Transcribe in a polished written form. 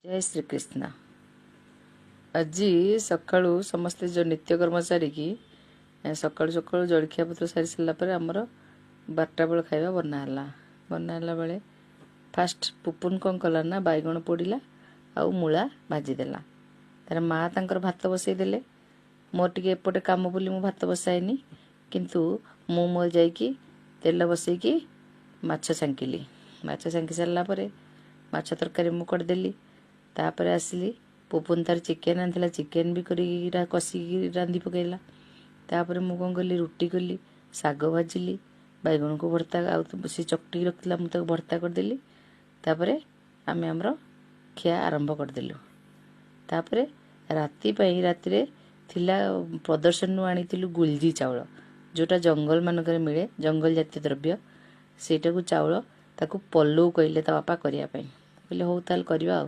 ଜୟ ଶ୍ରୀକୃଷ୍ଣ। ଆଜି ସକାଳୁ ସମସ୍ତେ ଯେଉଁ ନିତ୍ୟକର୍ମ ସାରିକି ସକାଳୁ ସକାଳୁ ଜଳଖିଆ ପତ୍ର ସାରି ସାରିଲା ପରେ ଆମର 12ଟା ବେଳ ଖାଇବା ବନା ହେଲା। ବନା ହେଲା ବେଳେ ଫାଷ୍ଟ ପୁପୁନ କ'ଣ କଲା ନା ବାଇଗଣ ପୋଡ଼ିଲା ଆଉ ମୂଳା ଭାଜିଦେଲା। ତାର ମା ତାଙ୍କର ଭାତ ବସେଇ ଦେଲେ। ମୋର ଟିକେ ଏପଟେ କାମ ବୋଲି ମୁଁ ଭାତ ବସାଇନି, କିନ୍ତୁ ମୁଁ ମୋର ଯାଇକି ତେଲ ବସେଇକି ମାଛ ଛାଙ୍କିଲି। ମାଛ ଛାଙ୍କି ସାରିଲା ପରେ ମାଛ ତରକାରୀ ମୁଁ କରିଦେଲି। ତାପରେ ଆସିଲି, ପୁପୁନ ତାର ଚିକେନ୍ ଆଣିଥିଲା, ଚିକେନ୍ ବି କରିକି କଷିକି ରାନ୍ଧି ପକେଇଲା। ତାପରେ ମୁଁ କ'ଣ କଲି? ରୁଟି କଲି, ଶାଗ ଭାଜିଲି, ବାଇଗଣକୁ ଭର୍ତ୍ତା, ଆଉ ସେ ଚକଟିକି ରଖିଥିଲା, ମୁଁ ତାକୁ ଭର୍ତ୍ତା କରିଦେଲି। ତାପରେ ଆମେ ଆମର ଖିଆ ଆରମ୍ଭ କରିଦେଲୁ। ତାପରେ ରାତି ପାଇଁ, ରାତିରେ ଥିଲା ପ୍ରଦର୍ଶନରୁ ଆଣିଥିଲୁ ଗୁଲଜି ଚାଉଳ, ଯେଉଁଟା ଜଙ୍ଗଲ ମାନଙ୍କରେ ମିଳେ, ଜଙ୍ଗଲ ଜାତୀୟ ଦ୍ରବ୍ୟ। ସେଇଟାକୁ ଚାଉଳ, ତାକୁ ପଲଉ କହିଲେ ତା ବାପା କରିବା ପାଇଁ। କହିଲେ, ହଉ ତାହେଲେ କରିବା। ଆଉ